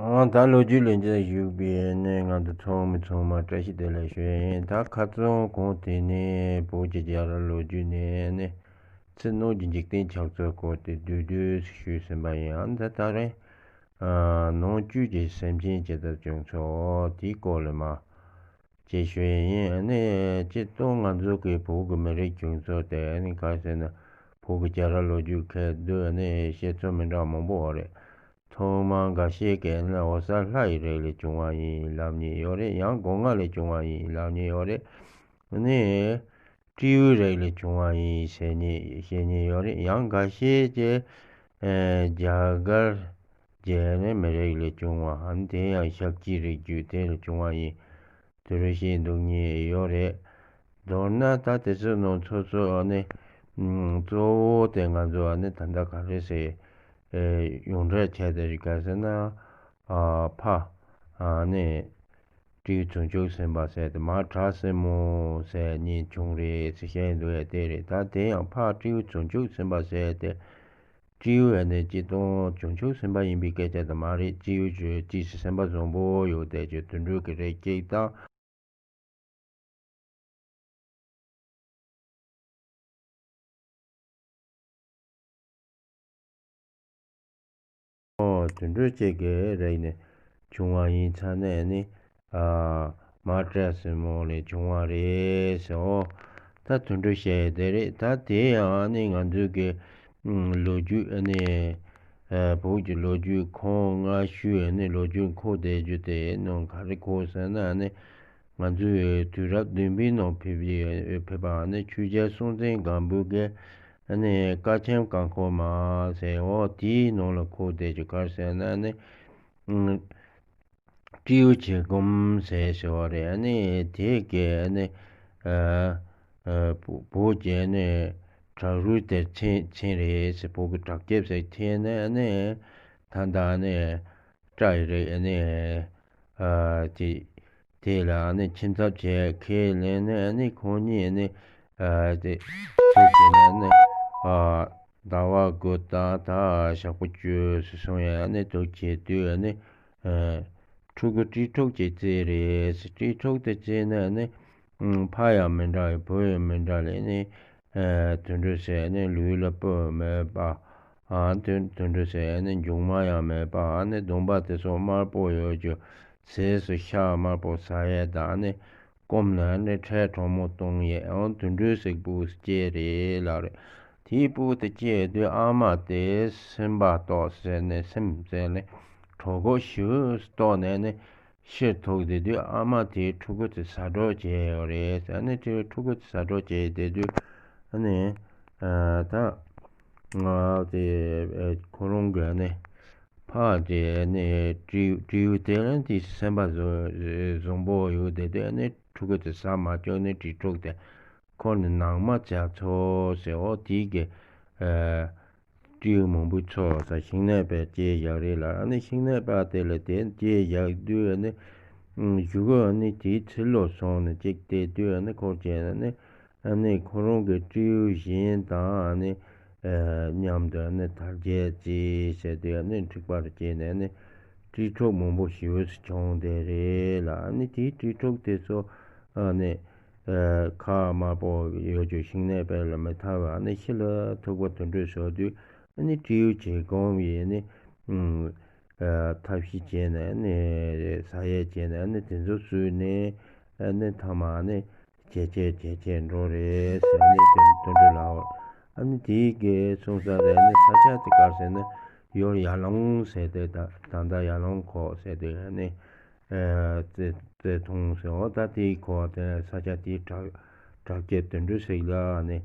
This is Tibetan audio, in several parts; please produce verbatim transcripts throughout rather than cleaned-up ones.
ཨང་། ད་ལོ་རྒྱུས་ལེན་རྒྱུ་བཞུགས་པའི་ནས་ང་ཚོ་ཚང་མ་ཚང་མ་བཀྲ་ཤིས་བདེ་ལེགས་ཞུ་ཡིན། ད་ཁ་རྩང་གོང་དེ་ནས་བོད་ཀྱི་རྒྱལ་རབས་ལོ་རྒྱུས་ནས་ནས་ཚེ་སྣོད་ཀྱི་འཇིག་རྟེན་ཆགས་ཚུལ་སྐོར་དེ་བསྡུས་བསྡུས་ཞུས་ཟིན་པ་ཡིན། ཨང་། ད་ད་རེས་ནང་བཅུད་ཀྱི་སེམས་ཅན་ཇི་ལྟར་བྱུང་ཚུལ་དེའི་སྐོར་ལ་མ་ཅེས་ཞུ་ཡིན། ཨ་ནི་སྤྱིར་བཏང་ང་ཚོ་གི་བོད་ཀྱི་མི་རིགས་བྱུང་ཚུལ་དེ། ཨ་ནི་ག་ཟེར་ན་བོད་ཀྱི་རྒྱལ་རབས་ལོ་རྒྱུས་ཁེལ་དུས་ཨ་ནི་བཤད་ཚུལ་མི་འདྲ་མང་པོ་ཡོད་རེད། ཐོག་མར་འགའ་ཤས་ཀྱིས་ཨ་ནི་འོད་གསལ་ལྷ་ཡི་རིགས་ལས་བྱུང་བ་ཡིན་ལབ་མཁན་ཡོད་རེད། ཡང་སྒོ་ང་ལས་བྱུང་བ་ཡིན་ལབ་མཁན་ཡོད་རེད། ཨ་ནི་སྤྲེའུའི་རིགས་ལས་བྱུང་བ་ཡིན་ཟེར་མཁན་བཤད་མཁན་ཡོད་རེད། ཡང་འགའ་ཤས་ཀྱིས་ཨ་རྒྱ་གར་གྱི་ཨ་ནི་མི་རིགས་ལས་བྱུང་བ། ཨ་ནི་དེ་ཡང་ཤཱཀྱའི་རིགས་རྒྱུད་དེ་ལས་བྱུང་བ་ཡིན། དེ་རུ་བཤད་འདུག་མཁན་ཡོད་རེད། མདོར་ན་ད་དེ་ཚོའི་ནང་སོ་སོ་ཨ་ནི་ཨམ་གཙོ་བོ་དེ་ང་ཚོ་ཨ་ནི་ད་ལྟ་ག་རེ་ཟེར། ཨེ་ཡོངས་གྲགས་བྱས་ཏེ་རེད། ག་ཟེར་ན་ཨ་ཕ་ཨ་ནི་སྤྲེའུ་བྱང་ཆུབ་སེམས་དཔའ་ཟེར་ཏེ་མ་བྲག་སྲིན་མོ་ཟེར་མཁན་བྱུང་རེད་ཟེར་བཤད་འདུག་ཡ་དེ་རེད། ད་དེ་ཡང་ཕ་སྤྲེའུ་བྱང་ཆུབ་སེམས་དཔའ་ཟེར་ཏེ། སྤྲེའུ་ཡང་ནི་སྤྱིར་བཏང་བྱང་ཆུབ་སེམས་དཔའ་ཡིན་པའི་སྐད་ཆ་དེ་མ་རེད། སྤྲེའུ་ཅོས་ཅི་ཞིག་སེམས་པ་བཟང་པོ་ཡོད་དེ་ཅོས་དུད་འགྲོ་གི་རིགས་གཅིག་དང་། ཨོ་དུད་འགྲོ་གཅིག་གི་རིགས་ནས་བྱུང་བ་ཡིན་ཙང་ནས་ནི། ཨ་མ་བྲག་སྲིན་མོ་ལས་བྱུང་བ་རེད་ཟེར། ཨོ་ད་དུད་འགྲོ་བཤད་ཡ་དེ་རེད། ད་དེ་ཡང་ནི་ང་ཚོའི་གི་ཨུམ་ལོ་རྒྱུས་ཨ་ནི་ཨ་བོད་ཀྱི་ལོ་རྒྱུས་ཁོང་སྔ་ཤོས་ཨ་ནི་ལོ་རྒྱུས་འཁོར་བསྡད་རྒྱུ་དེ་ནང་ག་རེ་འཁོར་ཟེར་ན། ཨ་ནི་ང་ཚོའི་དུས་རབས་བདུན་པའི་ནང་ཕེབས་ཡ་ཕེབས་པ་ཨ་ནི་ཆོས་རྒྱལ་སྲོང་བཙན་སྒམ་པོ་གི་ཨ་ནི་བཀའ་ཆེམས་བཀའ་འཁོར་མ་ཟེར། ཨོ་དེའི་ནང་ལ་འཁོར་བསྡད་རྒྱུ་ག་རེ་ཟེར་ན། ཨ་ནི་ཨུམ་སྤྲེའུ་བྱད་སྒོམ་ཟེར་ཟེར་བ་རེད། ཨ་ནི་དེ་གས་ཨ་ནི་ཨ་ཨ་བོད་ཀྱི་ཨ་ནི་བྲག་རི་དེར་མཚན་མཚན་རེད་ཟེར། བོད་ཀྱི་བྲག་རྒྱབ་ཟེར་མཚན་ནས་ཨ་ནི་ད་ལྟ་ཨ་ནི་བཀྲ་ཡི་རེད། ཨ་ནི་ཨ་དེ་དེ་ལ་ཨ་ནི་ཁྱིམ་ཚབ་བྱས་ཁས་ལེན་ནས་ཨ་ནི་ཁོང་གཉིས་ཨ་ནི་ཨ་དེ་ཚུལ་བྱས་ནས་ཨ་ནི་ཨ་ཟླ་བ་དགུ་དང་ད་ཞག་པོ་བཅུ་སོང་ཡ་ཨ་ནི་དུ་བྱེད་དུས་ཨ་ནི་ཨ་ཕྲུ་གུ་སྤྲེལ་ཕྲུག་ཅིག་བཙས་རེད། སྤྲེལ་ཕྲུག་དེ་བཙས་ནས་ཨ་ནི་ཨ་ཕ་ཡང་མི་འདྲ་བའི་བུ་ཡང་མི་འདྲ་ལས་ནི་ཨ་དུད་འགྲོ་ཟེར་ཨ་ནི་ལུས་ལ་སྤུ་མེད་པ། ཨ་དུད་དུད་འགྲོ་ཟེར་ཨ་ནི་མཇུག་མ་ཡང་མེད་པ། ཨ་ནི་གདོང་པ་དེ་ཚོ་དམར་པོ་ཡོད་རྒྱུ། ཟས་སུ་ཤ་དམར་པོ་ཟ་ཡས་དང་ཨ་ནི་སྐོམ་ན་ཨ་ནི་ཁྲལ་གྲང་མོ་གཏོང་ཡས། ཨང་དུད་འགྲོའི་སྲིད་པོ་སྐྱེས་རེད་ལབ་རེད། དེའི་སྤུ་དེ་སྐྱེས་དུས་ཨ་མ་དེ་སེམས་པ་ཏོག་ཟེར་ནས་སེམས་ཟེར་ནས་གྲོད་ཁོག་ཞེ་པོ་ཏོག་ནས་ནི་ཕྱིར་ཐུག་བསྡད་དུས་ཨ་མ་དེས་ཕྲུ་གུ་དེ་ཟ་གྲབས་བྱས་ཡོད་རེད་ཟེར། ཨ་ནི་དེ་ཕྲུ་གུ་དེ་ཟ་གྲབས་བྱས་བསྡད་དུས་ཨ་ནི་ཨ་ད་ང་དེ་ཨ་ཁོ་རང་གི་ཨ་ནི་ཕ་དེ་ཨ་ནི་སྤྲེའུ་སྤྲེའུ་དེ་ཨ་ནི་དེ་སེམས་པ་བཟང་བཟང་པོ་ཡོད་བསྡད་དུས་ཨ་ནི་ཕྲུ་གུ་དེ་ཟ་མ་བཅུག་ནས་སྤྲེལ་ཕྲུག་དེ་ཁོ་ནི་ནང་མ་བྱ་ཚོ་ཟེར། འོ་དེ་གི་ཨ་སྤྲེའུ་མང་པོ་ཚོ་ས་ཤིང་ནགས་པའི་སྐྱེས་བཞག་རེད་ལ། ཨ་ནི་ཤིང་ནགས་པ་དེ་ལ་དེ་སྐྱེས་བཞག་དུས་ཨ་ནི་གཞུག་གུ་ཨ་ནི་དེའི་ཚུར་ལོག་སོང་ནས་གཅིག་བལྟས་དུས་ཨ་ནི་ཁོ་བྱས་ན་ཨ་ནི་ཨ་ནི་ཁོ་རང་གི་སྤྲེའུ་གཞན་དང་ཨ་ནི་ཨ་མཉམ་དུ་ཨ་ནི་དར་རྒྱས་རྩིས་བྱས་དུས་ཨ་ནི་འཁྲིག་པར་སྐྱེས་ནས་ཨ་ནི་སྤྲེལ་ཕྲུག་མང་པོ་ཞེ་པོ་ཞིག་བྱུང་བསྡད་རེད་ལ། ཨ་ནི་དེའི་སྤྲེལ་ཕྲུག་དེ་ཚོ་ཨ་ནི་ཨ་ཁ་དམར་པོ་ཡོད་རྒྱུ་ཤིང་ནགས་དཔལ་ལ་མི་ཐར་བ་ཨ་ནི་ཤི་ལ་ཐུག་པ་དུད་འགྲོ་ཟེར་དུས་ཨ་ནི་སྤྲེའུ་བྱད་སྒོམ་ཡིས་ནི་ཨ་ཐབས་ཤེས་བྱས་ནས་ཨ་ནི་ཟ་ཡས་བྱས་ནས་ཨ་ནི་དེ་ཚོ་བཟོས་ནས་ཨ་ནི་མཐའ་མ་ཨ་ནི་ཇེ་ཆེ་ཇེ་ཆེ་འགྲོ་རེད་ཟེར་ནས་དུད་འགྲོ་ལབ། ཨ་ནི་དེའི་གི་གསུང་ས་རེད། ཨ་ནི་ས་ཆ་དེ་ག་རེ་ཟེར་ན་ཡོར་ཡར་ཀླུང་ཟེར་དེ་ད་ད་ལྟ་ཡར་ཀླུང་ཁོག་ཟེར་དེ་ཨ་ནི་ཨ་རྩེ་རྩེ་ཐང་ཟེར། འོ་ད་དེའི་ཁོག་དེ་ས་ཆ་དེའི་བྲག་བྲག་སྐྱེས་དུད་འགྲོའི་སྲིད་ལ་ཨ་ནི་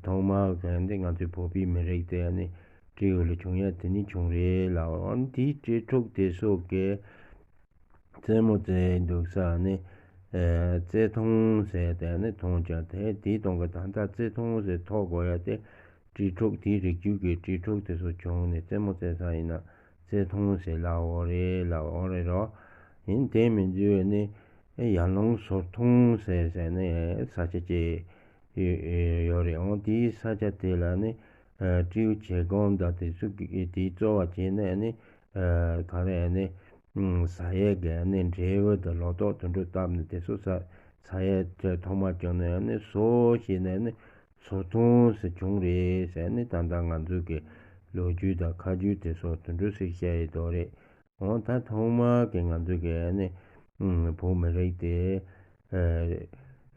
ཐོག་མར་ག་འདི་ང་ཚོའི་བོད་པའི་མི་རིགས་དེ་ཨ་ནི་སྤྲེའུ་ལས་བྱུང་ཡ་དེ་ནི་བྱུང་རེད་ལབ། ཨ་ནི་དེའི་སྤྲེལ་ཕྲུག་དེ་ཚོ་གི་རྩེད་མོ་རྩེ་འདུག་ས་ནི། ཨེ་རྩེ་ཐང་ཟེར་དེ་ནི་མཐོང་ཀྱང་དེ་དེའི་སྟེང་གི་ད་ལྟ་རྩེ་ཐང་ཟེར་ཐོགས་དགོས་ཡ་དེ་སྤྲེལ་ཕྲུག་དེའི་རིགས་རྒྱུད་ཀྱི་སྤྲེལ་ཕྲུག་དེ་ཚོ་བྱུང་ནས་རྩེད་མོ་རྩེ་ས་ཡིན་ན་རྩེ་ཐང་ཟེར་ལབ་འོ་རེད་ལབ་འོ་རེད་རོ། ཡིན་དེ་མིན་དུས་ནི་ཨེ་ཡར་ཀླུང་ཟོར་ཐང་ཟེར་ཟེར་ནི་ས་ཆ་ཅིག་ཡོད་རེད། འོ་དེའི་ས་ཆ་དེ་ལ་ནི་ཨེ་སྤྲེའུ་བྱད་སྒོམ་དང་དེ་ཚོ་གི་དེའི་རྩོལ་བ་བྱས་ནས་ནི། ག་རེ་ནི་ཟ་ཡས་ཀྱི་ནི་འབྲས་བུ་དང་ལོ་ཏོག་དེ་འདྲ་བཏབ་ནས་དེ་ཚོ་ཟ་ཟ་ཡས་དེ་ཐོག་མ་བྱུང་ནས་ནི་ཟོ་ཞེས་ནས་ནི་ཟོ་ཐུང་ཟེར་བྱུང་རེད་ཟེར་ནི་ད་ལྟ་ང་ཚོ་གི་ལོ་རྒྱུས་དང་ཁ་རྒྱུན་དེ་ཚོ་དེ་འདྲ་ཞིག་བཤད་ཡས་དོ་རེད། འོ་ད་ཐོག་མ་གི་ང་ཚོ་གི་ནི་བོད་མི་རིགས་དེ་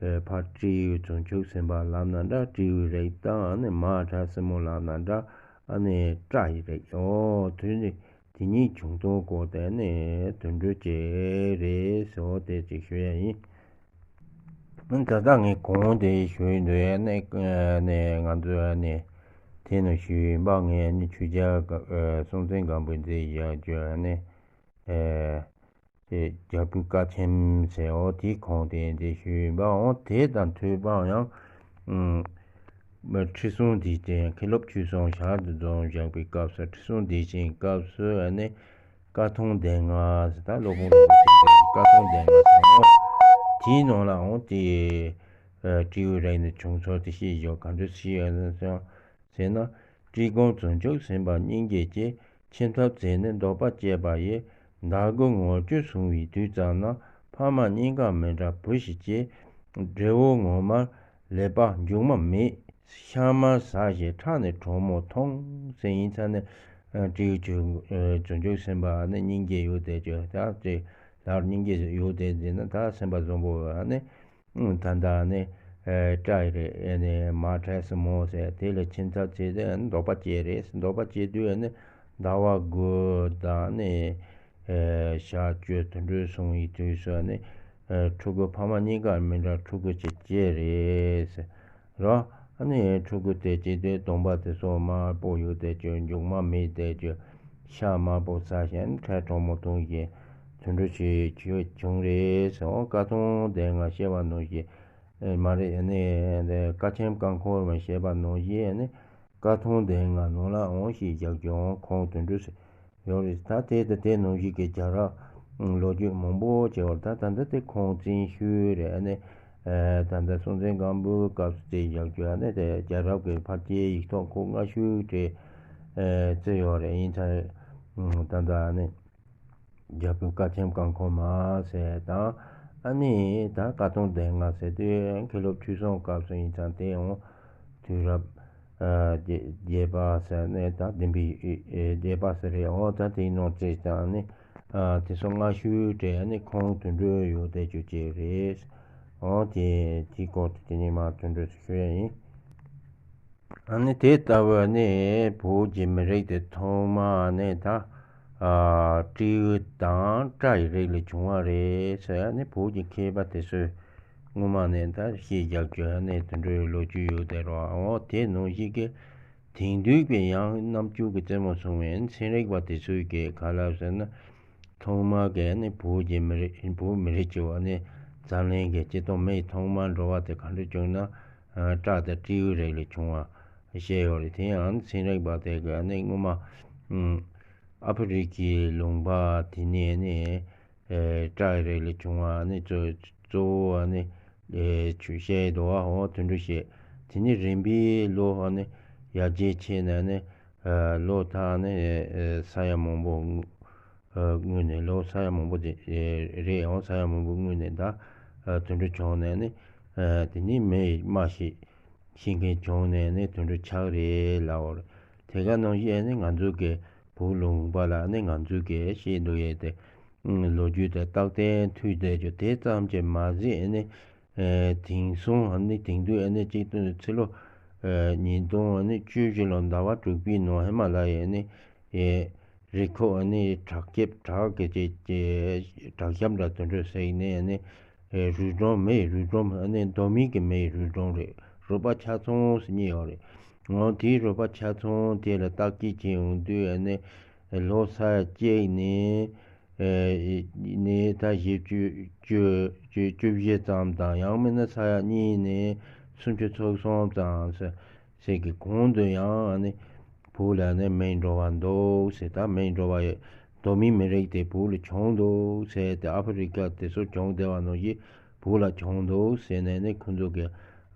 ཕར་སྤྲེའུ་བྱང་ཆུབ་སེམས་དཔའ་ལབ་ན་འདྲ། སྤྲེའུའི་རིགས་དང་ནི་མ་བྲག་སྲིན་མོ་ལབ་ན་འདྲ། ཨ་ནི་སྤྲ་ཡི་རིགས། ཨོ་དུས་ནི་དེ་གཉིས་བྱུང་སྟངས་སྐོར་དེ་ནི་དོན་འགྲོ་བྱེད་རེད་ཟེར་བ་དེ་ཅིག་ཞུ་ཡ་ཡིན། ཨ་ད་ལྟ་ངས་གོང་དེ་ཞུ་ཡི་འདུག་ཡ་ནི་ནི་ང་ཚོ་ཡ་ནི་དེ་ནི་ཞུ་ཡིན་པ། ངས་ནི་ཆོས་རྒྱལ་སྲོང་བཙན་སྒམ་པོའི་མཛད་བཞག་རྒྱུ་ཡ་ནི། ཨེ། དེ་རྒྱལ་པོའི་བཀའ་ཆེམས་ཟེར། འོ་དེའི་གོང་དེ་འདི་ཞུས་ཡིན་པ། འོ་དེ་དང་མཐུན་པའང་ཡང་། ཨུམ། ཁྲི་སྲོང་ལྡེ་བཙན། མཁན་སློབ་ཆོས་གསུམ་ཞལ་དུ་རྫོགས་བཞག་པའི་སྐབས་སུ། ཁྲི་སྲོང་ལྡེ་བཙན་སྐབས་སུ་ཨ་ནི་བཀའ་ཐང་སྡེ་ལྔ་ཟེར། ད་སློབ་དཔོན་རིན་པོ་ཆེ་གི་བཀའ་ཐང་སྡེ་ལྔ་ཟེར། འོ་དེའི་ནང་ལ་འོ་དེ་ཨ་སྤྲེའུ་རིགས་ནས་བྱུང་ཚུལ་དེ་བཤད་ཡོད། ག་འདྲ་བཤད་ཡོད་ཟེར། ཟེར་ན། སྤྲེལ་སྒང་བྱང་ཆུབ་སེམས་དཔའ་སྙིང་རྗེ་སྐྱེས། ཁྱིམ་ཐབ་མཛད་ནས་འདོད་པ་སྐྱེས་པ་ཡི། ཟླ་དགུ་ངོ་བཅུ་སོང་བའི་དུས་ཙམ་ན། ཕ་མ་གཉིས་ཀ་མི་འདྲ་བུ་ཞིག་སྐྱེས། འབྲས་བུ་ངོ་མ་ལེགས་པ་མཇུག་མ་མེད། ཤ་མར་ཟ་ཞིང་ཁྲག་ནི་གྲང་མོ་འཐུང་ཟེར། ཡིན་ཙང་ནི་སྤྲེའུ་བྱང་ཆུབ་སེམས་དཔའ་ནི་སྙིང་རྗེ་ཡོད་དེ་ཅོ། ད་ཅེ་ལར་སྙིང་རྗེ་ཡོད་དེ་ཟེར་ན་ད་སེམས་པ་བཟང་པོ་ནི། ད་ལྟ་ནི་སྤྲ་ཡི་རིགས་ནི་མ་བྲག་སྲིན་མོ་ཟེར། དེ་ལ་ཁྱིམ་ཚབ་བྱས་ཏེ་འདོད་པ་སྐྱེས་རེད། འདོད་པ་སྐྱེས་དུས་ནི་ཟླ་བ་དགུ་དང་ནི་ཞག་བཅུ་དེ་འདྲ་སོང་བའི་དུས་སུ་ནི་ཕྲུ་གུ་ཕ་མ་གཉིས་ཀ་མི་འདྲ་ཕྲུ་གུ་ཅིག་སྐྱེས་རེད་ཟེར། རོ། ཨ་ནི་ཕྲུ་གུ་དེ་སྐྱེས་དུས་གདོང་པ་དེ་ཚོ་དམར་པོ་ཡོད་དེ་ཅོ། མཇུག་མ་མེད་དེ་ཅོ། ཤ་དམར་པོ་ཟ་ཞིང་ཁྲག་གྲང་མོ་འཐུང་ཞིང་དེ་འདྲ་ཞིག་བྱུང་རེད་ཟེར། འོ་བཀའ་ཐང་སྡེ་ལྔ་བཤད་པ་ནང་བཞིན། ཨེ་མ་རེད། ཨ་ནི་བཀའ་ཆེམས་བཀའ་འཁོར་མ་བཤད་པ་ནང་བཞིན། ཨ་ནི་བཀའ་ཐང་སྡེ་ལྔ་ནང་ལ་འོང་ཞིག་རྒྱག་རྒྱུ་འོང་ཁོང་དེ་འདྲ་ཞིག་ཡོད་རེད། ད་དེ་ད་དེ་ནང་བཞིན་གྱི་རྒྱལ་རབས་ལོ་རྒྱུས་མང་པོ་བྱས་པར་ད་ད་ལྟ་དེ་ཁུངས་བཙན་ཤོས་རེད། ཨ་ནི་ད་ལྟ་སྲོང་བཙན་སྒམ་པོའི་སྐབས་སུ་དེ་བཞག་རྒྱུ། ཨ་ནི་དེ་རྒྱལ་རབས་ཀྱི་ཕལ་ཆེར་ཡིག་ཐོག་ཁོ་སྔ་ཤོས་དེ་བརྩི་ཡོད་རེད། ཡིན་ཙང་ད་ལྟ་ཨ་ནི་རྒྱལ་པོའི་བཀའ་ཆེམས་བཀའ་འཁོར་མ་ཟེར་དང་། ཨ་ནི་ད་བཀའ་ཐང་སྡེ་ལྔ་ཟེར་དུས་མཁན་སློབ་ཆོས་གསུམ་སྐབས་སུ་ཡིན་ཙང་དེ་ཡང་དུས་རབས་ཨ་བརྒྱད་བརྒྱད་པ་ཟེར་ནས་ད་བདུན་པའི་ཨེ་བརྒྱད་པ་ཟེར་རེད། འོ་ད་དེའི་ནང་བརྩིས་ཙང་ནི་ཨ་དེ་ཚོ་སྔ་ཤོས་དེ་ནི་ཁུངས་དེ་འདྲ་ཡོད་དེ་ཅོ་ཅིག་རེད། འོ་དེ་དེའི་སྐོར་དེ་དེ་ནི་མ་དེ་འདྲ་ཞུ་ཡ་ཡིན། ཨ་ནི་དེ་ལྟ་བུ་ནི་བོད་ཀྱི་མི་རིགས་དེ་ཐོག་མ་ནི་ད་ཨ་སྤྲེའུ་དང་སྤྲ་ཡི་རིགས་ལས་བྱུང་བ་རེད་ཟེར། ཨ་ནི་བོད་ཀྱི་མཁས་པ་དེ་ཚོས་སྔོན་མ་ནས་ད་བཤད་རྒྱག་རྒྱུ་ནི་དེ་འདྲའི་ལོ་རྒྱུས་ཡོད་དེ་རོ། འོ་དེ་ནང་བཞིན་གྱི་དེང་དུས་ཀྱི་ཡང་རྣམ་འགྱུར་གྱི་རྩེད་མོ་སོང་བའི་ཚན་རིག་པ་དེ་ཚོས་ཀྱི་ག་ལབ་ཟེར་ན། ཐོག་མ་གི་ནི་བོད་ཀྱི་མི་རིགས་བོད་མི་རིགས་ཀྱི་བ་ནི་འཛམ་གླིང་གི་སྤྱི་ཚོགས་མི་ཐོག་མ་འགྲོ་བ་དེ་ག་འདྲ་བྱུང་ན་སྤྲ་དང་སྤྲེའུ་རིགས་ལས་བྱུང་བ་བཤད་ཡོད་རེད། དེ་ཡང་ཚན་རིག་པ་དེ་གི་ནི་སྔོན་མ་ཨ་ཕི་རི་ཀའི་ལུང་པ་དེ་ནས་ནི་སྤྲ་རིགས་ལས་བྱུང་བ་ནི་གཙོ་གཙོ་བོ་ནི་ཆོས་བཤད་འདུག་བ། འོ་དེ་འདྲ་བཤད། དེ་ནི་རིམ་པས་ལོ་ནི་ཡར་རྒྱས་ཕྱིན་ནས་ནི་ལོ་ད་ནི་ས་ཡ་མང་པོ་སྔོན་ནས་ལོ་ས་ཡ་མང་པོ་དེ་རེད། འོ་ས་ཡ་མང་པོ་སྔོན་ནས་ད་དུད་འགྲོ་བྱུང་ནས་ནི་དེ་ནི་མི་ཡི་རྨ་ཞིག་ཤེས་མཁན་བྱུང་ནས་ནི་དུད་འགྲོ་ཆགས་རེད་ལབ་པ་རེད། དེ་ག་ནང་བཞིན་ནི་ང་ཚོ་གི་བོད་ལུང་པ་ལ་ནི་ང་ཚོ་གི་བཤད་འདུག་ཡས་དེ་ལོ་རྒྱུས་དེ་རྟག་བརྟན་མཐུད་བསྡད་རྒྱུ་དེ་ཙམ་གྱིས་མ་ཟད་ནི། ཨེ་དེང་སང་ཨ་ནི་དེང་དུས་ཨ་ནི་གཅིག་ཏུ་ཕྱི་ལོ་ཨེ་ཉིས་སྟོང་ཨ་ནི་བཅུ་བཞི་ལོ་ཟླ་བ་དྲུག་པའི་ནང་ཧི་མ་ལ་ཡའི་ཨ་ནི་ཨེ་རི་ཁོག་ཨ་ནི་བྲག་རྒྱབ་བྲག་གི་ཅིག་ཅིག་བྲག་གཤམ་འདྲ་དེ་འདྲ་ཟེར་ནས་ཨ་ནི་ཨེ་རུས་སྒྲོམ་མེ་ཡི་རུས་སྒྲོམ་ཨ་ནི་རྡོ་སྨན་གྱི་མེ་ཡི་རུས་སྒྲོམ་རེད། རུས་པ་ཆ་ཚང་ཟེར་མཁན་ཡོད་རེད། འོ་དེའི་རུས་པ་ཆ་ཚང་དེ་ལ་བརྟག་དཔྱད་བྱེད་ཡོང་དུས་ཨ་ནི་ལོ་ས་ཡ་གཅིག་ནས། ནས་ད་བཞི་བཅུ་བཅུ་བཅུ་བཅུ་བཞི་ཙམ་དང་ཡང་མིན་ན་ས་ཡ་གཉིས་ནས་སུམ་ཅུ་སོ་གསུམ་ཙམ་ཟེར་ཟེར་གི་གོང་དུ་ཡང་ནི་བོད་ལ་ནི་མེ་འགྲོ་བ་འདུག་ཟེར། ད་མེ་འགྲོ་བ་རྡོ་སྨན་མི་རིགས་དེ་བོད་ལ་བྱུང་འདུག་ཟེར་ཏེ་ཨ་ཕི་རི་ཀ་དེ་ཚོ་བྱུང་བསྡད་པ་ནང་བཞིན་བོད་ལ་བྱུང་འདུག་ཟེར་ནས་ནི་ཁོང་ཚོ་གི་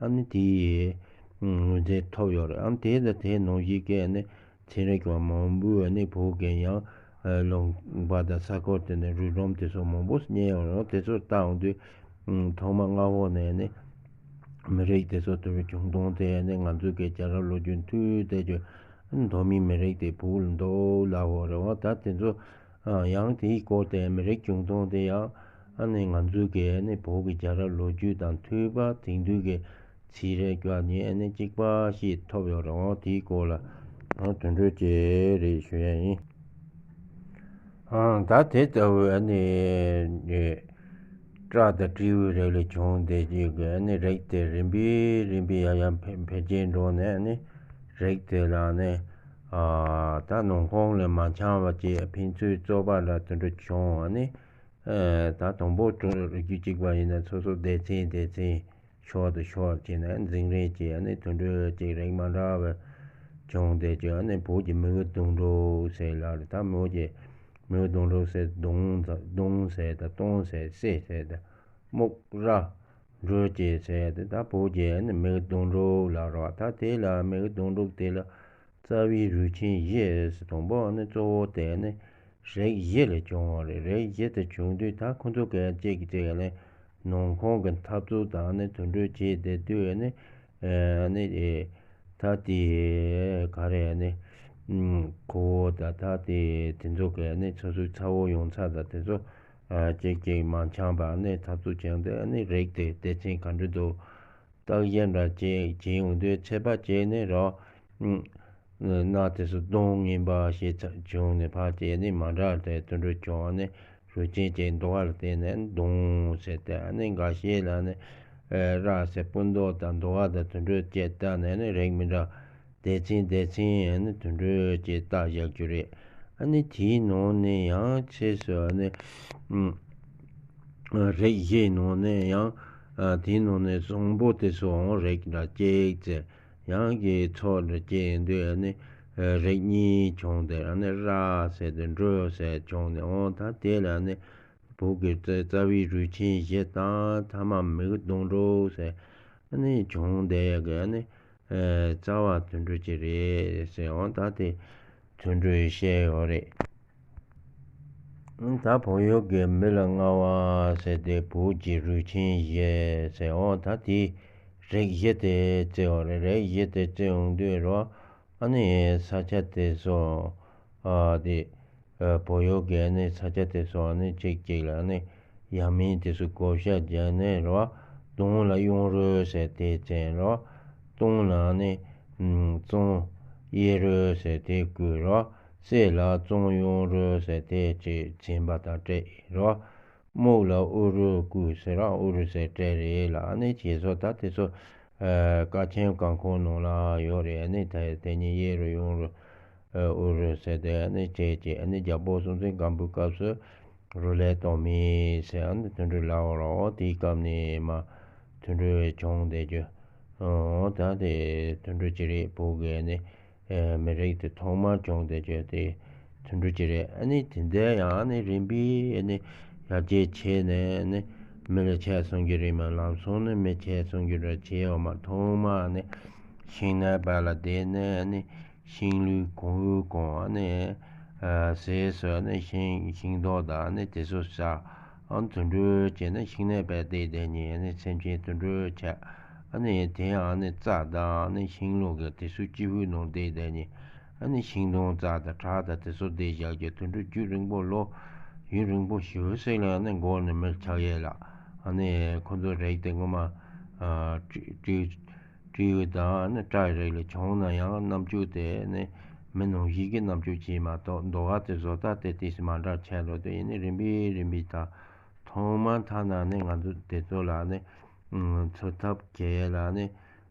ཨ་ནི་དེའི་ངོས་འཛིན་ཐོབ་ཡོད་རེད། ཨ་ནི་དེ་དང་དེ་ནང་བཞིན་གི་ནི། ཚན་རིག་པ་མང་པོས་ནི་བོད་ཀྱི་ཡང་ ལུང་པ་དང་ས་ཁུལ་དེ་ནས་རུས་སྒྲོམ་དེ་ཚོ་མང་པོ་རྙེད་ཡོང་རུང་དེ་ཚོ་ལྟ་ཡོང་དུས། ཐོག་མ་སྔ་བོ་ནས་ནི་མི་རིགས་དེ་ཚོ་དུ་བྱུང་སྟངས་དེ་ནི་ང་ཚོའི་གི་རྒྱལ་རབས་ལོ་རྒྱུས་མཐུད་དེ་ཀྱི་མདོ་སྨད་མི་རིགས་དེ་བོད་ལ་འདུག་ལབ་ཡོད་རེད་བ། ད་དེ་ཚོ་ཡང་དེའི་སྐོར་དེ་མི་རིགས་བྱུང་སྟངས་དེ་ཡང་ནི་ང་ཚོའི་གི་ནི་བོད་ཀྱི་རྒྱལ་རབས་ལོ་རྒྱུས་དང་མཐུད་པ་དེང་དུས་ཀྱི་ཚིག་རེ་བརྒྱབ་ནས་ཨ་ནི་གཅིག་པ་ཞིག་ཐོབ་ཡོད་རེད། འོ་དེའི་སྐོར་ལ་ཨ་དོན་འགྲོ་ཅིག་རེད་ཞུ་ཡ་ཡིན། ཨང་ད་དེ་ལྟ་བུའི་ཨ་ནི་སྐྲ་དང་སྤྲེའུའི་རིགས་ལས་བྱུང་བསྡད་ཀྱི་ཨ་ནི་རིགས་དེ་རིམ་པས་རིམ་པས་ཡང་ཡང་འཕེལ་འཕེལ་རྒྱས་འགྲོ་ནས་ཨ་ནི་རིགས་དེ་ལ་ཨ་ནི་ད་ནང་ཁོངས་ལས་མ་འཆམ་པ་ཅིག་ཕན་ཚུན་རྩོད་པ་འདྲ་དོན་འགྲོ་བྱུང་ཨ་ནི། ད་དང་པོ་རིགས་རྒྱུད་གཅིག་པ་ཡིན་ན་སོ་སོ་སྡེ་ཚན་སྡེ་ཚན་ཕྱོགས་དང་ཕྱོགས་བྱས་ནས་འཛིང་རེས་བྱས་ནས་དུད་འགྲོ་གཅིག་རིགས་མ་འདྲ་བའི་བྱུང་བསྡད་ཀྱི་ཨ་ནི་བོད་ཀྱི་མིའུ་གདུང་དྲུག་ཟེར་ལ་རེད། ད་མིའུ་ཀྱི་མིའུ་གདུང་དྲུག་ཟེར་གདུང་གདུང་ཟེར་དང་སྟོང་ཟེར་སྲེ་ཟེར་དང་སྨུག་ར་འགྲོས་ཀྱི་ཟེར་དེ་ད་བོད་ཀྱི་ཨ་ནི་མིའུ་གདུང་དྲུག་ལ་རེད་བ། ད་དེ་ལ་མིའུ་གདུང་དྲུག་དེ་ལ་རྩ་བའི་རུས་ཆེན་བཞི་ཟེར་དང་པོ་ཨ་ནི་གཙོ་བོ་དེ་ནི་རིགས་བཞི་ལས་བྱུང་བ་རེད། རིགས་བཞི་དེ་བྱུང་དུས་ད་ཁོ་ཚོ་གས་གཅིག་གིས་གཅིག་ལ་ནང་ཁོངས་ཀྱི་འཐབ་རྩོད་དང་ནི་དུད་འགྲོ་བྱས་བསྡད་དུས་ནི་ནི་ད་དེ་ག་རེ་ནི་ཁོ་བོ་ད་ད་དེ་དེ་ཚོ་གས་ནི་སོ་སོའི་ཚ་བོ་ཡོང་ཚ་ད་དེ་ཚོ་གཅིག་གཅིག་མ་འཆམ་པ་ནི་འཐབ་རྩོད་བྱས་འདུག་ནི་རིགས་དེ་སྡེ་ཚན་ག་འདྲ་འདུག་བརྟག་དཔྱད་འདྲ་བྱེད་བྱེད་ཡོང་དུས་ཚད་པ་བྱས་ནས་རོ། གནའ་དེ་ཚོ་གདོང་ངན་པ་ཞེས་བྱུང་ནས་ཕར་བྱས་ནས་མ་འདྲ་དེ་དུད་འགྲོ་བྱུང་ནས་རུས་ཆེན་གྱི་འདུ་བ་ལ་བརྟེན་ནས་གདུང་ཟེར་ཏེ་ཨ་ནི་འགའ་ཤས་ལ་ནི་ར་ཟེར་སྤུ་མདོག་དང་འདུ་བ་དང་དུད་འགྲོ་བཅས་བལྟས་ནས་ནི་རིགས་མི་འདྲ་སྡེ་ཚན་སྡེ་ཚན་ཨ་ནི་དུད་འགྲོ་བཅས་བཏགས་བཞག་རྒྱུ་རེད། ཨ་ནི་དེའི་ནང་ནས་ཡང་ཕྱིས་སུ་ཨ་ནི། རིགས་བཞིའི་ནང་ནས་ཡང་དེའི་ནང་ནས་བཟང་པོ་དེ་ཚོའང་རིགས་འདྲ་གཅིག་ཙམ་ཡང་གི་ཚོགས་འདྲ་གཅིག་ཡིན་དུས་ནི་རིགས་གཉིས་བྱུང་སྟེ་ནི་ར་ཟེར་ཏེ་འགྲོས་ཟེར་བྱུང་ནས་འོང་ད་དེ་ལ་ནི་བོད་ཀྱི་རྩ་རྩ་བའི་རུས་ཆེན་བཞི་དང་ཐ་མ་མིའུ་གདུང་དྲུག་ཟེར་ནི་བྱུང་བསྡད་ཡག་གི་ནི་རྩ་བ་དུད་འགྲོ་གཅིག་རེད་ཟེར་འོང་ད་དེ། དུད་འགྲོའི་བཤད་ཡོད་རེད། ད་བོད་ཡུལ་གྱི་མི་ལ་མངའ་བ་ཟེར་ཏེ་བོད་ཀྱི་རུས་ཆེན་བཞི་ཟེར་འོ་ད་དེ་རིགས་བཞི་དེ་བརྩི་ཡོད་རེད། རིགས་བཞི་དེ་བརྩི་ཡོང་དུས་རོ་ཨ་ནི་ས་ཆ་དེ་ཚོ་ཨ་དེ་བོད་ཡུལ་གྱི་ཨ་ནི་ས་ཆ་དེ་ཚོ་ཨ་ནི་གཅིག་གཅིག་ལ་ཨ་ནི། ཡང་མིན་དེ་ཚོ་བགོ་བཤའ་བརྒྱབ་ནས་རོ། གདོང་ལ་གཡུང་རུས་ཟེར་དེ་བཙན་རོ། སྟོང་ལ་ནི་གཙང་གཡས་རུས་ཟེར་དེ་བཀོད་རོ། སྲས་ལ་གཙང་གཡུང་རུས་ཟེར་དེ་ཅིག་མཚན་པ་དང་སྤྲད་རོ། སྨུག་ལ་དབུ་རུས་བཀོད་ཟེར་རོ། དབུ་རུས་ཟེར་སྤྲད་རེད་ལ་ཨ་ནི་བྱས་སོ་ད་དེ་ཚོ་ཀ་ཆེན་གང་ཁོང་ནང་ལ་ཡོད་རེད། ཨ་ནི་དེ་དེ་ཉིད་གཡས་རུས་གཡུང་རུས། ཨུ་རུ་ཟེར་དེ་ནི་བྱས་རྗེས་ནི་རྒྱལ་པོ་སྲོང་བཙན་སྒམ་པོའི་སྐབས་སུ་རུ་ལས་སྟོང་མི་ཟེར་ནི་དོན་འགྲུབ་ལ་འོ་རོ་དེའི་སྐབས་ནས་མ་དོན་འགྲུབ་བྱུང་བསྡད་རྒྱུ། འོ་ད་དེ་དོན་འགྲུབ་ཅི་རེད་བོད་གི་ནི་མི་རིགས་དེ་ཐོག་མར་བྱུང་བསྡད་རྒྱུ་དེ་དོན་འགྲུབ་ཅི་རེད། ཨ་ནི་དེ་འདྲ་ཡང་ནི་རིམ་པས་ནི་ཡར་རྒྱས་ཆེ་ནས་ནི་མི་ལ་ཆེ་སོང་རྒྱུ་རེད་མ་ལམ་སང་ནི་མི་ཆེ་སོང་རྒྱུ་འདྲ་བྱས་ཡོད་མ་ཐོག་མ་ནི་ཤིང་ནགས་པ་ལ་བསྡད་ནས་ནི། ཤིང་ལུས་གང་ཡོད་གང་ཨ་ནི། ཟས་སུ་ཨ་ནི་ཤིང་ཤིང་ཏོག་དང་ཨ་ནི་དེ་ཚོ་ཟ། ཨ་ནི་དུད་འགྲོ་བྱས་ན་ཤིང་ནགས་པས་བསྡད་བསྡད་ནས་ཨ་ནི་སེམས་ཅན་དུད་འགྲོ་ཆགས། ཨ་ནི་དེ་ཡང་ཨ་ནི་རྩྭ་དང་ཨ་ནི་ཤིང་ལུག་གི་དེ་ཚོ་སྤྱི་བོའི་ནང་བསྡད་བསྡད་ནས་ཨ་ནི་ཤིང་སྡོང་རྩྭ་དང་བྲག་དང་དེ་ཚོ་བསྡད་བཞག་རྒྱུ་དུད་འགྲོ་རྒྱུན་རིང་པོ་ལོ་ཡུན་རིང་པོ་ཞེ་པོ་ཞིག་ལ་ཨ་ནི་འགོར་ནས་མི་ཆགས་ཡས་ལ་ཨ་ནི་ཁོ་ཚོ་རིགས་དེ་ངོ་མ་སྤྲེའུ། སྤྲེའུ་དང་ནི་སྤྲ་རིགས་ལས་བྱུང་ན་ཡང་རྣམ་དཔྱོད་དེ་ནི་མི་ནང་བཞིན་གྱི་རྣམ་དཔྱོད་ཅིག་མ་གཏོགས་འདུལ་བ་དེ་བཟོ་ལྟ་དེ་ཏིས་མ་འདྲ་ཆགས་འགྲོ་དུས་ཡིན་ནི་རིམ་པས་རིམ་པས་ད་ཐོག་མར་ཐ་ན་ནི་ང་ཚོ་དེ་ཚོ་ལ་ནི་འཚོ་ཐབས་གལ་ལ་ནི་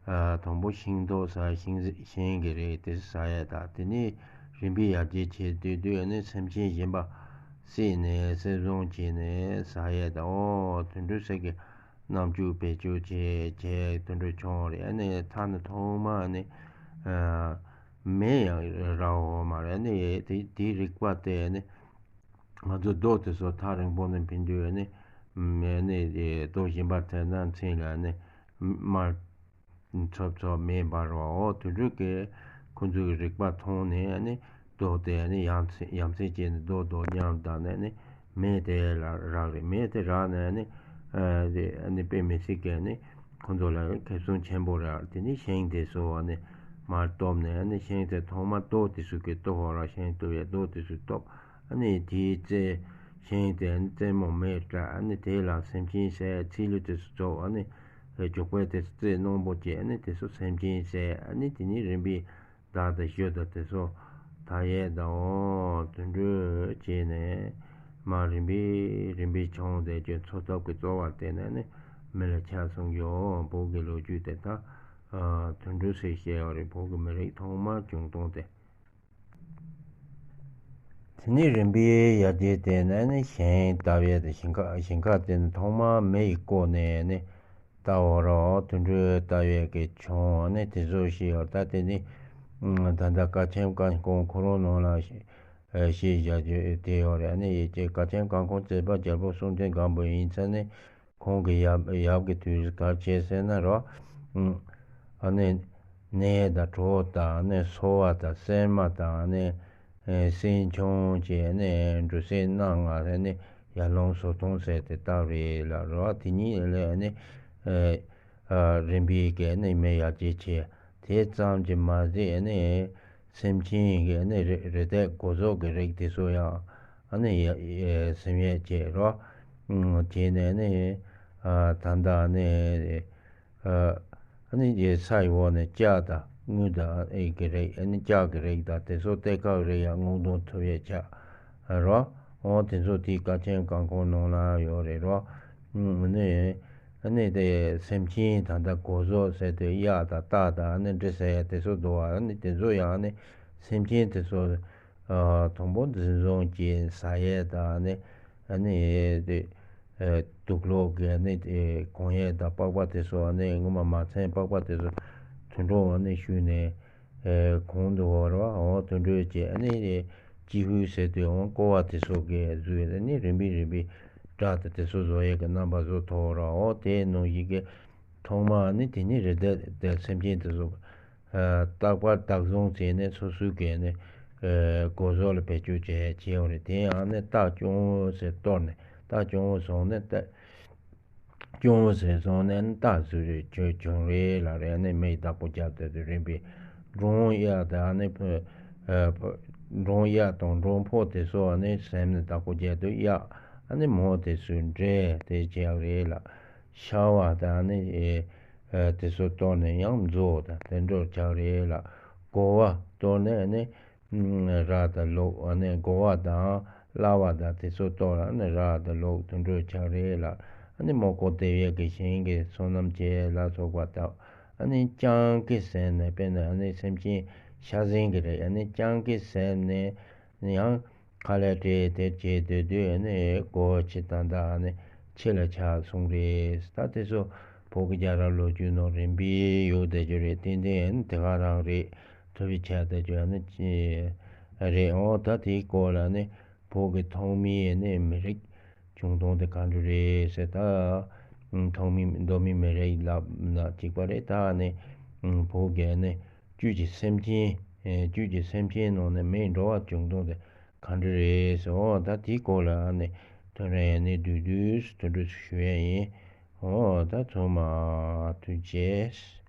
དང་པོ་ཤིང་ཏོག་ཟ་ཤིང་ཤིང་གི་རིགས་དེ་ཟ་ཡས་ད་དེ་ནི་རིམ་པས་ཡར་རྒྱས་བྱས་དུས་དུས་ནི་སེམས་ཅན་གཞན་པ་བསད་ནས་བསད་བཟུང་བྱས་ནས་ཟ་ཡས་ད་འོ་དུད་འགྲོ་ཟེར་གི་རྣམ་དཔྱོད་བེད་སྤྱོད་བྱས་བྱས་དུད་འགྲོ་བྱུང་རེད། ཨ་ནི་ཐ་ན་ཐོག་མ་ནི་མེ་ཡང་རག་ཡོད་མ་རེད། ཨ་ནི་དེ་དེའི་རིག་པ་དེ་ནི་ང་ཚོ་རྡོ་དེ་ཚོ་ཐག་རིང་པོ་ནས་འཕེན་དུས་ཨ་ནི་མེ་ནི་རྡོ་གཞན་པ་དེ་ན་འཚེང་ལ་ནི་མར། ཚོབ་ཚོབ་མེ་འབར་བའོ། དུད་འགྲོ་གིས་ཁོ་ཚོའི་རིག་པ་མཐོང་ནས་ནི་ རྡོ་དེ་ནི་ཡ་མཚན་ཡ་མཚན་བྱས་ནས་རྡོ་རྡོ་མཉམ་བཏགས་ནས་ནི་མེ་དེ་ལ་རག་རེད། མེ་དེ་རག་ནས་ནི་ཨ་དེ་ནི་དཔེ་མི་སྲིད་ཀྱི་ནི་ཁོ་ཚོ་ལ་ཁེ་བཟང་ཆེན་པོ་རེད། དེ་ནི་ཤིང་དེ་ཚོ་ནི་མར་གཏུབ་ནས་ནི་ཤིང་དེ་ཐོག་མ་རྡོ་དེ་ཚོ་གི་གཏུབ་པ་ར། ཤིང་གཏུབ་ཡས་རྡོ་དེ་ཚོ་གཏུབ། ཨ་ནི་དེའི་རྩེ་ཤིང་དེ་ནི་རྩེ་མོ་མེ་སྲེག་ཨ་ནི་དེ་ལ་སེམས་ཅན་བསད། ཚིལ་ལུ་དེ་ཚོ་བཙོ། ཨ་ནི་སྒྱུག་པའི་དེ་ཚོ་རྩེ་རྣོན་པོ་བྱས། ཨ་ནི་དེ་ཚོ་སེམས་ཅན་བསད། ཨ་ནི་དེ་ནི་རིམ་པས་མདའ་དང་གཞུ་དང་དེ་ཚོ་འཐག་ཡས་དང་འོ་དུད་འགྲོ་བྱས་ནས་མར་རིམ་པས་རིམ་པས་བྱུང་སྟེ་ཁྱོད་འཚོ་ཐབས་ཀྱི་རྩོལ་བ་བསྟན་ནས་ནི་མེ་ལ་ཆགས་སོང་གི། འོ་བོད་ཀྱི་ལོ་རྒྱུས་དེ་དག་དུད་འགྲོ་ཟེར་བཤད་ཡོད་རེད། བོད་ཀྱི་མི་རིགས་ཐོག་མར་བྱུང་སྟངས་དེ། དེ་ནས་རིམ་པས་ཡར་རྒྱས་དེ་ནས་ནི་ཤིང་བཏབ་ཡས་དང་ཤིང་ཁ་ཤིང་ཁ་དེ་ནི་ཐོག་མར་མེ་ཡིས་བསྐོལ་ནས་ནི་བཏབ་པ་རེད། དུད་འགྲོ་བཏབ་ཡས་ཀྱི་ཆུང་ནི་དེ་ཚོ་ཞིག་ཡོད། ད་དེ་ནི་ད་ལྟ་ཀ་ཆེན་བཀའ་འཁོར་ཁོ་རང་ནང་ལ་ཞེས་བཞག་རྒྱུ་དེ་ཡོད་རེད། ནི་ཡི་གེ་ཀ་ཆེན་བཀའ་འཁོར་མཛད་པ་རྒྱལ་པོ་གསུམ་ལྡན་སྒམ་པོ་ཡིན་ཙང་ནི། ཁོང་གི་ཡབ་ཡབ་ཀྱི་དུས་སུ་ག་རེ་བྱས་ཟེར་ན་རོ། ཨ་ནི་ནས་དང་གྲོ་དང་ནི་སོལ་བ་དང་སྲན་མ་དང་ནི་སྲན་ཆུང་བཅས་ནི་འབྲུ་སྲན་སྣ་ལྔ་ནི་ཡར་ལུང་ཟོར་ཐུང་ཟེར་དེ་བཏབ་རེད་ལ་རོ། དེ་གཉིས་ལས་ནི་རིམ་པས་ཀྱི་ནི་མེ་ཡར་རྒྱས་བྱས། དེ་ཙམ་གྱིས་མ་ཟད་ནི། སེམས་ཅན་གྱི་ནི་རི་རི་དྭགས་སྒོ་ཟོག་གི་རིགས་དེ་ཚོ་ཡང་ཨ་ནི་ཡ་ཡ་སེམས་ཡས་བྱེད་རོ། ཨུམ་བྱས་ནས་ནི་ཨ་ད་ལྟ་ནི་ཨ་ཨ་ནི་ཡ་ས་ཡི་འོག་ནས་ལྕགས་དང་དངུལ་དང་ཨེ་གི་རིགས། ཨ་ནི་ལྕགས་ཀྱི་རིགས་དང་དེ་ཚོ་གཏེར་ཁ་རིགས་ཡང་སྔོག་འདོན་ཐུབ་ཡས་ཆགས་རོ། འོ་དེ་ཚོ་དེའི་ཀ་ཆེན་བཀའ་འཁོར་ནང་ལ་ཡོད་རེད་རོ། ཨུམ་ནི། ཨ་ནི་དེ་སེམས་ཅན་ད་ལྟ་སྒོ་ཟོག་ཟེར་དུས་གཡག་དང་སྟག་དང་ཨ་ནི་འབྲི་ཟེར་ཡ་དེ་ཚོ་འདུག་བ། ཨ་ནི་དེ་ཚོ་ཡང་ཨ་ནི་སེམས་ཅན་དེ་ཚོ་ཨ་དང་པོ་འཛིན་བཟུང་བྱས་ཟ་ཡས་དང་ཨ་ནི་ཨ་ནི་དེ་ཨ་དུག་ལོག་གི་ཨ་ནི་དེ་གོན་ཡས་དང་པགས་པ་དེ་ཚོ་ཨ་ནི་ངོ་མ་མ་ཚན་པགས་པ་དེ་ཚོ་དུད་འགྲོ་ཨ་ནི་བཤུས་ནས། ཨེ་གོང་དུ་འོར་བ་འོ་དུད་འགྲོའི་རྗེས་ཨ་ནི་ཅི་ཧུད་ཟེར་དུས་འོང་ཀོ་བ་དེ་ཚོ་གས་བཟོས་ཨ་ནི་རིམ་པས་རིམ་པས་སྒྲ་དང་དེ་ཚོ་བཟོ་ཡས་ཀྱི་རྣམ་པ་བཟོ་ཐུབ་ར། འོ་དེའི་ནང་བཞིན་གྱི་ཐོག་མ་ཨ་ནི་དེ་ནི་རི་དྭགས་དེ་སེམས་ཅན་དེ་ཚོ་ཨ་རྟག་པར་བདག་བཟུང་བྱས་ནས་སོ་སོའི་གས་ནི་ཨེ་སྒོ་ཟོག་ལ་བེད་སྤྱོད་བྱས་བྱས་ཡོད་རེད། དེ་ཡང་ནི་རྟགས་སྐྱོ་བོ་ཟེར་གཏོར་ནས་རྟགས་སྐྱོ་བོ་བཟུང་ནས་ད། སྐྱོ་བོ་ཟེར་སོང་ནས་རྟགས་བཟོས་རེད་བྱོས་བྱུང་རེད་ལ་རེད། ནི་མི་བདག་པོ་རྒྱབ་དེ་དུས་རིམ་པས་འབྲོང་གཡག་དང་ནི་ཕོ་ཨ་ཕོ་འབྲོང་གཡག་དང་འབྲོང་ཕོ་དེ་ཚོ་ནི་སེམས་ནི་བདག་པོ་རྒྱབ་དུས་གཡག་ཨ་ནི་མོ་དེ་ཚོས་འདྲེ་དེ་བྱས་རེད་ལ། ཤ་བ་དང་ནི་ཨེ་ཨ་དེ་ཚོ་གཏོར་ནས་ཡང་མཛོ་དང་དེ་འདྲ་བྱས་རེད་ལ། དགོ་བ་གཏོར་ནས་ནི། ར་དང་ལུག་ཨ་ནི་དགོ་བ་དང་གླ་བ་དང་དེ་ཚོ་གཏོར་ཨ་ནི་ར་དང་ལུག་དུད་འགྲོ་ཆགས་རེད་ལ། ཨ་ནི་མོ་ཀོ་དེ་བས་ཀྱི་ཞིང་གི་སོ་ནམ་བྱེད་ལ་སོགས་པ་དང་། ཨ་ནི་སྤྱང་ཀི་ཟེར་ནས་དཔེར་ན་ཨ་ནི་སེམས་ཅན་ཤ་ཟན་གྱི་རེད། ཨ་ནི་སྤྱང་ཀི་ཟེར་ནས་ཡང་ཁ་ལས་བྲེལ་དེ་བྱེད་སྡོད་དུས་ཨ་ནི་སྒོ་ཕྱི་ད་ལྟ་ཨ་ནི་ཕྱི་ལ་ཆགས་སོང་རེད། ད་དེ་ཚོ་བོད་ཀྱི་རྒྱལ་རབས་ལོ་རྒྱུས་ནང་རིམ་པས་ཡོད་བསྡད་རྒྱུ་རེད། ཏན་ཏན་ཨ་ནི་དེ་ག་རང་རེད། ཐུབ་པའི་ཆ་དེ་བརྗོད་ནི་རེད། འོ་ད་དེའི་སྐོར་ལ་ནི་བོད་ཀྱི་ཐོག་མའི་ནི་མི་རིགས་བྱུང་སྟངས་དེ་ག་འདྲ་རེད་ཟེར། ད་ཐོག་མའི་མདོ་སྨད་མི་རིགས་ལབ་ན་གཅིག་པ་རེད། ད་ནི་བོད་ཀྱི་ནི་བཅུད་ཀྱི་སེམས་ཅན་བཅུད་ཀྱི་སེམས་ཅན་ནང་ནས་མིའི་འགྲོ་བ་བྱུང་སྟངས་དེ་ག་འདྲ་རེད་ཟེར། འོ་ད་དེའི་སྐོར་ལ་ནི་ཐོན་རེ་ནི་བསྡུས་བསྡུས་དེ་འདྲ་ཞུ་ཡ་ཡིན། འོ་ད་ཚང་མ་ཐུགས་རྗེ་ཆེ།